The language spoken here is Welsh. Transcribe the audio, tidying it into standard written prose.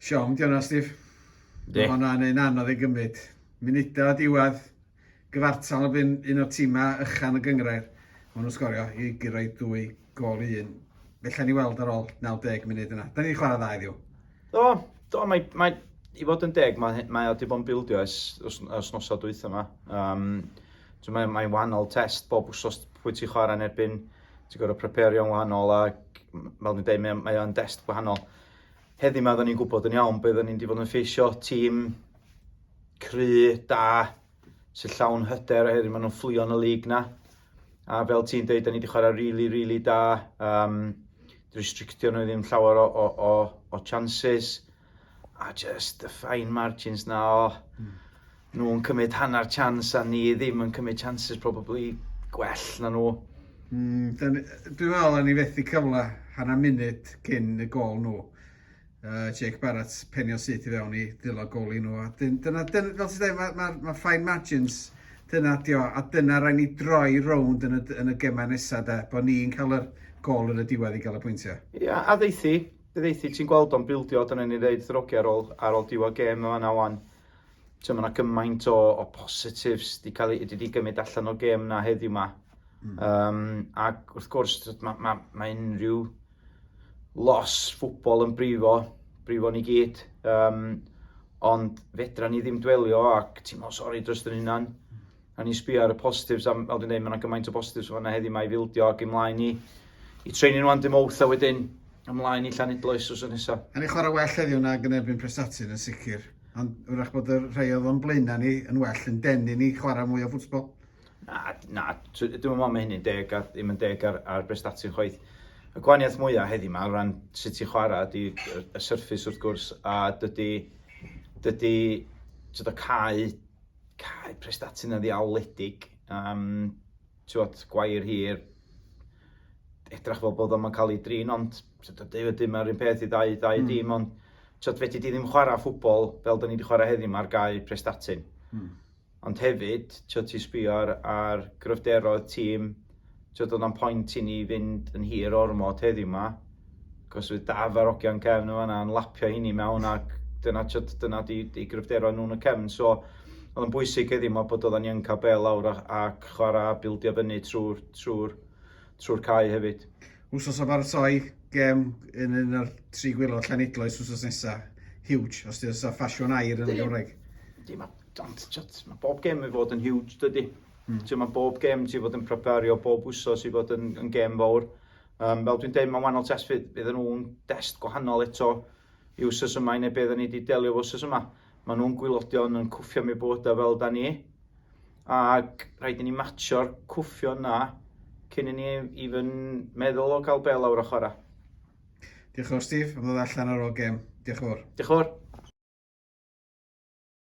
Siom, di hwnna, Steve. Di. Mae hwnna'n un anodd i gymryd. Munudau o diwedd, gyfartal yn un o'r tîmau ychan y gynghrair. Maen nhw'n sgorio i gyrraedd 2 gôl i 1. Felly ni weld ar ôl 90 munud yna. Da ni wedi chwarae dda heddiw. Do, do, mae, mae, i fod yn deg, mae, mae o wedi bod yn bildio ers, ers, ers nosod dwytha yma. So mae, mae'n wahanol test bob wsos pwy ti'n chwarae yn erbyn, ti'n gorfod prepario'n wahanol a fel dwi'n dweud, mae, mae o'n dest gwahanol. Heddiw 'ma oedden ni'n gwybod yn iawn beth oedden ni'n di fod yn ffeisio tîm cry, da, sy'n llawn hyder oherwydd maen nhw'n fflio yn y lig na. A fel ti'n dweud, da ni wedi chwarae really, really da. Restrictio nhw ddim llawer o, o, o, o chances. A just the fine margins na o nhw'n cymryd hanner chance a ni ddim yn cymryd chances probably gwell na nhw. Dwi'n meddwl ni fethu cyfle hanner munud cyn y gol nhw. Jake Barrett penio syth i fewn i ddwylo goli nhw. A dyna, dyna, fel ti'n dweud, mae ma, ma fine margins, dyna dio, a dyna rhaid ni droi rownd yn y, yn y gemau nesaf, de, bod ni'n cael yr gol yn y diwedd i gael y pwyntiau. Ia, yeah, a ddeithi, ddeithi, ti'n gweld o'n bildio, dyna ni'n dweud ddrogi ar ôl, ar ôl diwedd gêm yma na wan. Ti'n mae yna gymaint o, o positives di cael ei, di gymryd allan o'r gêm na heddiw ma. Ac wrth gwrs, mae ma, ma unrhyw loss ffwbol yn brifo, brifo ni gyd. Ond fedra ni ddim dwelio ac teimlo sori dros yn hunan. A ni'n sbio ar y positives, am, fel dwi'n dweud, mae yna gymaint o positives fan'na heddiw mae i fildio ac ymlaen i, i training rwan dim Mawrth a wedyn ymlaen i Llanidloes wsos nesaf. A ni chwarae well heddiw nag yn erbyn Prestatyn yn sicr. Ond wrach bod y rhai oedd o'n blaenau ni yn well yn denu ni chwarae mwy o ffwtbol. Na, na, dwi'n meddwl mae hynny'n deg a ddim yn deg ar, ar Prestatyn chwaith. Y gwahaniaeth mwyaf heddiw ma o ran sut ti'n chwarae ydy y, y surface wrth gwrs a dydy, dydy, tyd o cae, cae Prestatyn yn ddiawledig. Um, Tywod, gwair hir, edrach fel bod o'n cael ei drin, ond tywod, mae'r un peth i ddau, ddau dîm, ond tywod, fedri di ddim chwarae ffwbol fel da ni wedi chwarae heddiw ma'r gae Prestatyn. Ond hefyd, tywod, ti'n sbio ar, ar gryfderoedd tîm, tywod, oedd o'n pwynt i ni fynd yn hir ormod heddiw ma. Cos fydd Daf a'r ogian cefn yn fan'na yn lapio hynny mewn ac dyna, tywod, dyna di, di gryfderoedd nhw'n y cefn. So, oedd yn bwysig heddiw ma bod oedden ni yn cael bel lawr a, ac chwarae a bildio fyny trwy'r trwy, trwy cae hefyd. Wsos o baratoi gêm yn un o'r tri gwaelod Llanidloes wsos nesa. Huge, os ti'n ffasiwn air yn y Gymraeg. Di, ma, ond, tywod, mae bob gêm i fod yn huge, dydy. Mm. Mae bob gêm ti fod yn prepario bob wsos i fod yn, yn gêm fawr. Fel dwi'n dweud, mae'n wahanol test fydd, fydd nhw'n dest gwahanol eto i wsos yma i neu beth ni wedi delio efo wsos yma. Maen nhw'n gwylodion yn cwffio mi bywydau fel da ni. Ac rhaid i ni matcho'r cwffio na cyn i ni even meddwl o gael bel lawr o chwarae. Diolch yn fawr, Steve, am ddod allan ar ôl gêm. Diolch yn fawr. Diolch yn fawr.